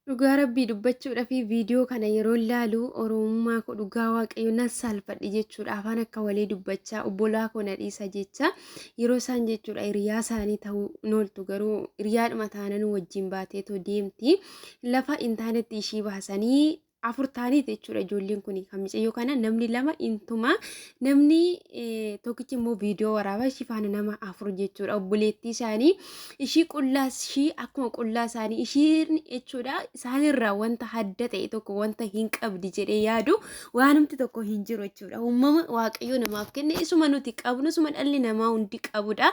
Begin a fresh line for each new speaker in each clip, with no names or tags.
Dhugaa rabbii dubbachuudhaaf viidiyoo kana yeroo laalu oromummaa koo dhugaa waaqayyo nan saalfadhe jechuudha. Afaan akka walii dubbachaa obbolaa koo na dhiisa jecha yeroo isaan jechuudha hiriyaa isaanii ta'uu hin ooltu garuu hiriyaadhuma taanan wajjin baateetoo deemti. Lafa hin taanetti ishii baasanii afur ta'aniiti jechuudha ijoolleen kun kan micayyoo kana namni lama intuma namni tokkichi immoo viidiyoo waraabaa ishii faana nama afur jechuudha obboleettii isaanii ishii qullaa ishii akkuma qullaa isaanii ishiin jechuudha isaanirraa wanta adda ta'e tokko wanta hin qabdi jedhee yaadu waanumti tokko hin jiru jechuudha uumama waaqayyo namaaf kenne isuma nuti qabnu isuma dhalli namaa hundi qabudha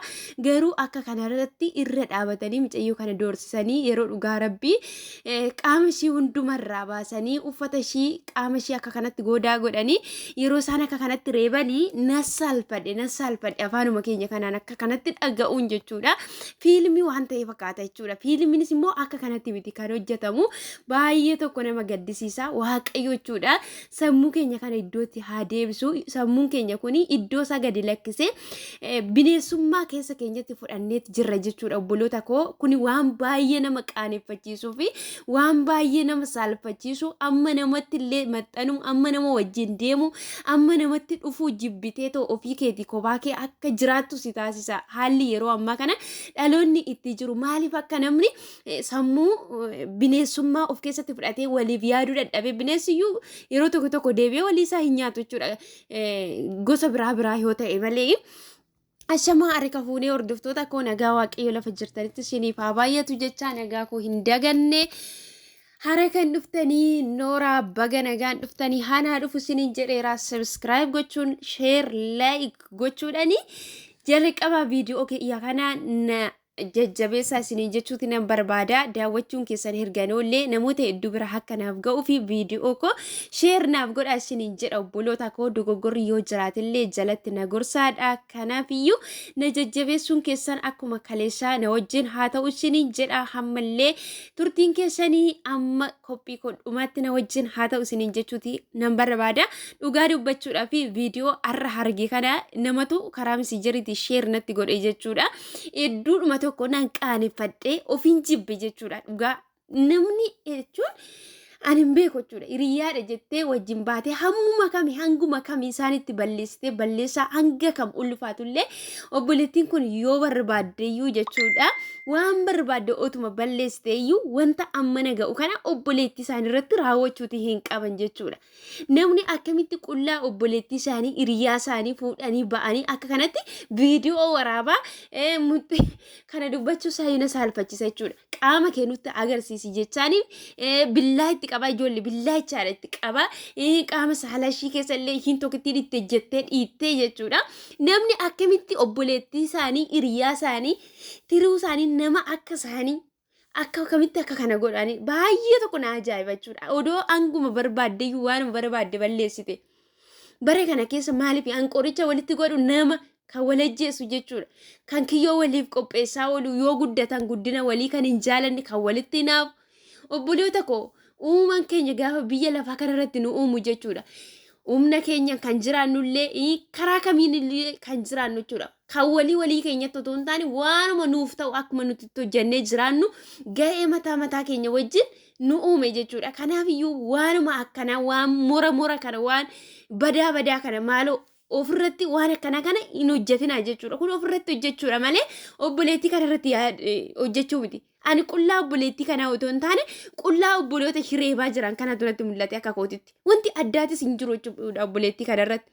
garuu akka kanarratti irra dhaabatanii micayyoo kana doorsisanii yeroo dhugaa rabbii qaama ishii hundumarraa baasanii uffata ishii qaama ishii akka kanatti goodaa godhanii yeroo isaan akka kanatti reebanii na saalfadhe na saalfadhe afaanuma keenya kanaan akka kanatti dhaga'uun jechuudha. Fiilmii waan ta'e fakkaata jechuudha. Fiilmiinis immoo akka kanatti miti kan hojjetamu baay'ee tokko nama gaddisiisa waaqayyo jechuudha. Sammuu keenya kana iddootti haa deebisu. Sammuun keenya kun iddoo isaa gadi lakkisee bineensummaa keessa keenyatti fudhanneet jirra jechuudha obboloota koo. Kuni waan baay'ee nama qaaneffachiisuu fi waan baay'ee nama saalfachiisu amma namatti illee maxxanuu amma nama wajjin deemu amma namatti dhufuu jibbitee too ofii keetii kophaa kee akka jiraattu si taasisa. Haalli yeroo ammaa kana dhaloonni itti jiru maaliif akka namni sammuu bineensummaa of keessatti fudhatee waliif yaaduu dadhabee bineensiyyuu yeroo tokko tokko deebi'ee walii isaa hin nyaatu jechuudha. Gosa biraa biraa yoo ta'e malee. Ashamaa harka fuunee hordoftoota koo nagaa waaqayyo lafa jirtanitti isiniif haa baay'atu jechaa nagaa koo hin daganne. Hara kan dhuftanii nooraa baga nagaan dhuftanii hanaa dhufu isiniin jedheera subscribe gochuun share like gochuudhani jalqaba viidiyoo kiyya kana na jajjabeessaa isiniin jechuuti nan barbaada. Daawwachuun keessan herganoollee namoota hedduu bira akka naaf ga'uu fi viidiyoo koo sheer naaf godhaa isiniin jedha obboloota koo dogoggorri yoo jiraatillee jalatti na gorsaadha. Kanaafiyyuu na jajjabeessuun keessan akkuma kaleessaa na wajjin haa ta'u isiniin jedha hammallee turtiin keessanii amma qophii koo dhumaatti na wajjin haa ta'u isiniin jechuuti nan barbaada. Dhugaa dubbachuudhaa fi viidiyoo har'a arge kana namatu karaa misijeriitii sheer natti godhe jechuudha. Hedduudhuma tokko nan qaaneffadhee ofiin jibbe jechuudha. Dhugaa namni jechuun ani hin beeku jechuudha. Hiriyyaadha jettee wajjin baatee hammuma kami hanguma kami isaanitti balleessitee balleessaa hanga kam ulfaatullee obboleettiin kun yoo barbaaddeyyuu jechuudha. Waan barbaadde otuma balleessite iyyuu wanta ammana ga'u kana obboleettii isaanii irratti raawwachuuti hin qaban jechuudha. Namni akkamitti qullaa obboleettii isaanii hiriyaa isaanii fuudhanii ba'anii akka kanatti viidiyoo waraabaa kana dubbachuu isaa na saalfachisa jechuudha. Qaama kee nutti agarsiisi jechaanii billaa itti qabaa ijoollee billaa jechaadha itti qabaa qaama saalaa ishii keessa illee ishiin tokkittiin itti ejjettee dhiittee jechuudha. Namni akkamitti obboleettii isaanii hiriyaa isaanii tiruu isaanii nama akka isaanii akka kamitti akka kana godhanii baay'ee tokko na ajaa'iba jechuudha. Odoo hanguma barbaadde iyyuu waanuma barbaadde balleessite. Bara kana keessa maaliif an qoricha walitti godhu nama kan wal ajjeesu jechuudha. Kan kiyyoo waliif qopheessaa oolu yoo guddatan guddina walii kan hin jaalanne kan walitti hinaafu. Obboloota koo uumaan keenya gaafa biyya lafaa kanarratti nu uumu jechuudha. Humna keenya kan jiraannullee karaa kamiin illee kan jiraannu jechuudha. Kan walii walii keenyatti otoo hin taane waanuma nuuf ta'u akkuma nuti itti hojjennee jiraannu ga'ee mataa mataa keenya wajjin nu uume jechuudha. Kanaaf iyyuu waanuma akkanaa waan mora mora kana waan badaa badaa kana maaloo ofirratti waan akkanaa kana hin hojjetinaa jechuudha. Kun ofirratti hojjechuudha malee obboleettii kanarratti hojjechuu miti. Ani qullaa obboleettii kanaa otoo hin taane qullaa obboloota hireebaa jiran kana duratti mul'ate akka kootitti. Wanti addaatis hin jiru jechuudha obboleettii kanarratti.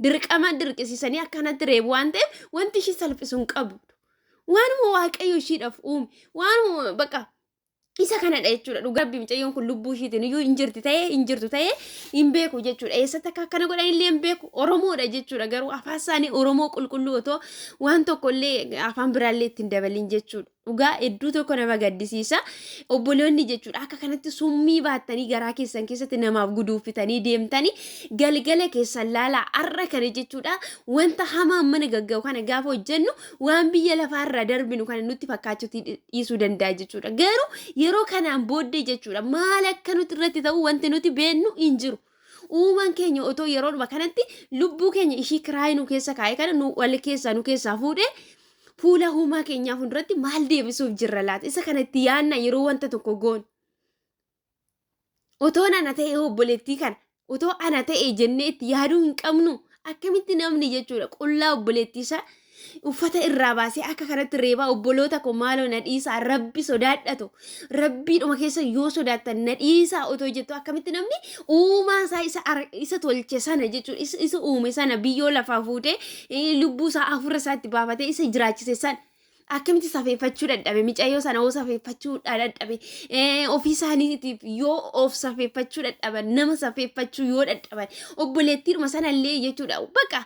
Dirqama dirqisiisanii akkanatti reebu waan ta'eef wanti ishii salphisu hin qabu. Waanuma waaqayyo ishiidhaaf uume waanuma bakka isa kanadha jechuudha. Dhugaa rabbi mucayyoon kun lubbuu ishiitiin iyyuu hin jirti ta'ee hin jirtu ta'ee hin beeku jechuudha. Eessatti akka akkana godhan illee hin beeku. Oromoodha jechuudha. Garuu afaan isaanii Oromoo qulqulluu otoo waan tokko illee afaan biraallee ittiin dabalin jechuudha. Dhugaa hedduu tokko nama gaddisiisa. Obboloonni jechuudha akka kanatti summii baattanii garaa keessan keessatti namaaf guduunfitanii deemtanii galgala keessan laalaa har'a kana jechuudha wanta hamaa mana gagga'u kana gaafa hojjennu waan biyya lafaarra darbinu kana nutti fakkaachuutti dhiisuu danda'a jechuudha. Garuu yeroo kanaan booddee jechuudha maal akka nuti irratti ta'u wanti nuti beennu hin jiru. Uumaan keenya otoo yeroodhuma kanatti lubbuu keenya ishii kiraayii nu keessa kaa'e kana nu wal keessaa nu keessaa fuudhee Fuula uumaa keenyaa fuulduratti maal deebisuuf jirra laata? Isa kanatti yaanna yeroo wanta tokko goonu. Otoon ana ta'e obboleettii kana otoo ana ta'e jennee itti yaaduu hin qabnu. Akkamitti namni jechuudha qullaa obboleettii isaa uffata irraa baasee akka kanatti reebaa? Obboloota koo, maaloo na dhiisaa, rabbi sodaadhatu, rabbiidhuma keessa yoo sodaattan na dhiisaa otoo jettu, akkamitti namni uumaa isaa isa tolche sana jechuudha, isa uume sana, biyyoo lafaa fuutee lubbuu isaa hafuura isaatti baafatee isa jiraachise sana akkamitti safeeffachuu dadhabe? Micayyoo sana yoo safeeffachuu dadhabe, ofii isaaniitiif yoo of safeeffachuu dadhaban, nama safeeffachuu yoo dadhaban, obboleettiidhuma sanallee jechuudha bakka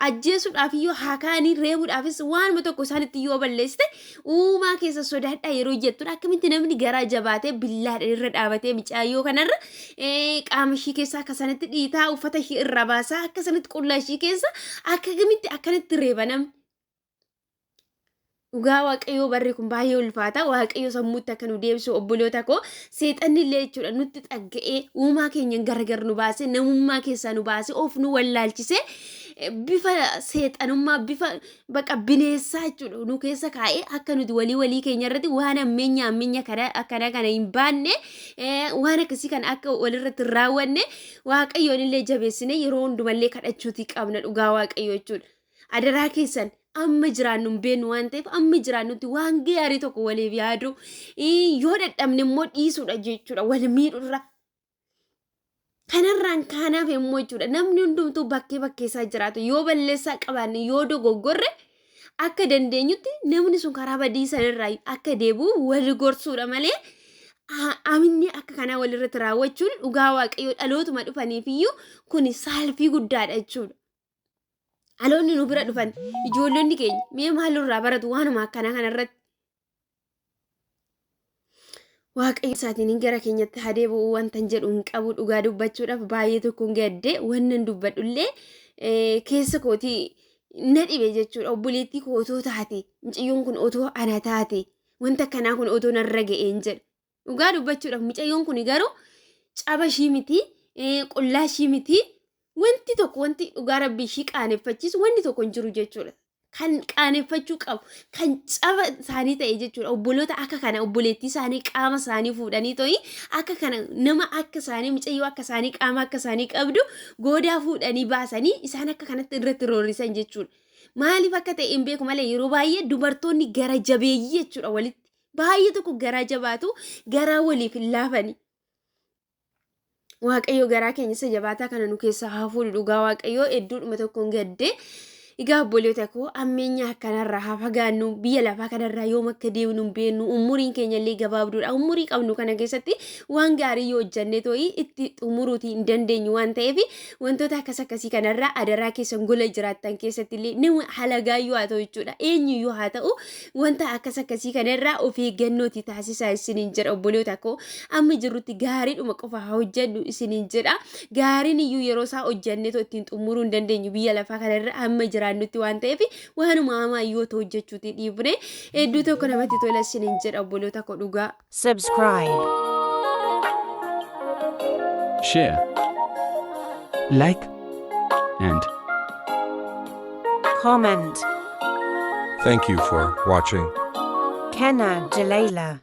ajjeesuudhaaf yoo haakaanii reebuudhaafis waanuma tokko isaanitti yoo balleessite, uumaa keessa sodaadhaa yeroo jettudha, akkamitti namni garaa jabaatee billaadhaan irra dhaabatee micayyoo kanarra qaama ishii keessa akka sanatti dhiitaa, uffata ishii irra baasaa, akka sanatti qullaa ishii keessa akkamitti akkanatti reeba namni? Dhugaa Waaqayyoo, barri kun baay'ee ulfaata. Waaqayyo sammuutti akka nu deebisu, obboloota koo. Seexanni illee jechuudha nutti xagga'ee, uumaa keenya gargar nu baasee, namummaa keessaa nu baasee, of nu wallaalchisee, bifa seexanummaa, bifa baqa bineessaa jechuudha nu keessa kaa'ee, akka nuti walii walii keenya irratti waan hammeenya hammeenya kana akkana kana hin baanne, waan akkasii kana akka walirratti hin raawwanne, Waaqayyoon illee jabeessine yeroo hundumallee kadhachuutii qabna, dhugaa Waaqayyo jechuudha. Adaraa keessan, amma jiraannu hin beeknu waan ta'eef, amma jiraannutti waan gaarii tokko waliif yaadu yoo dadhabne immoo dhiisuudha jechuudha wal miidhurra. Kanarraan kaanaaf immoo jechuudha namni hundumtuu bakkee bakkee isaa jiraatu, yoo balleessaa qabaanne, yoo dogoggorre, akka dandeenyutti namni sun karaa badii sanarraa akka deebi'u wal gorsuudha malee, aminni akka kanaa walirratti raawwachuun, dhugaa Waaqayyoo, dhalootuma dhufaniif iyyuu kun saalfii guddaadha jechuudha. Dhaloonni nu bira dhufan, ijoollonni keenya mee maalirraa baratu waanuma akkanaa kanarratti? Waaqayyo isaatiin gara keenyatti haa deebi'u wanta jedhu hin qabu. Dhugaa dubbachuudhaaf baay'ee tokkoon gadde, wannan dubbadhullee keessa kootii na dhibe jechuudha. Obboleettii koo otoo taate, mucayyoon kun otoo ana taate, wanta akkanaa kun otoo narra ga'een jedha. Dhugaa dubbachuudhaaf mucayyoon kun garuu caba ishii miti, qullaa ishii miti, wanti tokko, wanti dhugaa rabbii ishii qaaneffachiisu wanti tokko hin jiru jechuudha. Kan qaaneffachuu qabu kan caba isaanii ta'e jechuudha. Obboloota akka kana obboleettii isaanii qaama isaanii fuudhanii to'i akka kana nama akka isaanii, mucayyoo akka isaanii, qaama akka isaanii qabdu goodaa fuudhanii baasanii isaan akka kanatti irratti roorrisan jechuudha. Maaliif akka ta'e hin beeku malee, yeroo baay'ee dubartoonni gara jabeeyyii jechuudha walitti. Baay'ee tokko garaa jabaatu, garaa waliif hin laafani. Waaqayyo garaa keenya isa jabaataa kana nu keessaa haa fuudhu. Dhugaa Waaqayyoo, hedduudhuma tokkoon gaddee. Egaa obboleota koo, ammeenya akkanarraa haa fagaannu. Biyya lafaa kanarraa yoom akka deemnu hin beeknu. Umuriin keenya illee gabaabduudha. Umurii qabnu kana keessatti waan gaarii yoo hojjannee too'i itti xumuruutii hin dandeenyu waan ta'eef, wantoota akkas akkasii kanarraa adaraa keessan, gola jiraattan keessatti illee nama halagaa yoo haa ta'u jechuudha, eenyuyyuu haa ta'u, wanta akkas akkasii kanarraa of eeggannooti taasisaa isiniin jedha, obboloota koo. Amma jirrutti gaariidhuma qofa haa hojjennu isiniin jedha. Gaariin iyyuu yeroo isaa hojjannee ittiin xumuruu hin dandeenyu biyya lafaa kanarra amma jiraannutti waan ta'eef, waanuma hamaa yoo ta'u hojjechuuti dhiifne hedduu tokko namatti tola isiniin jedha, obboloota koo, dhugaa.
Subscribe.
Share.
Like.
And
Comment.
Thank you for watching.
Kenna Jalala.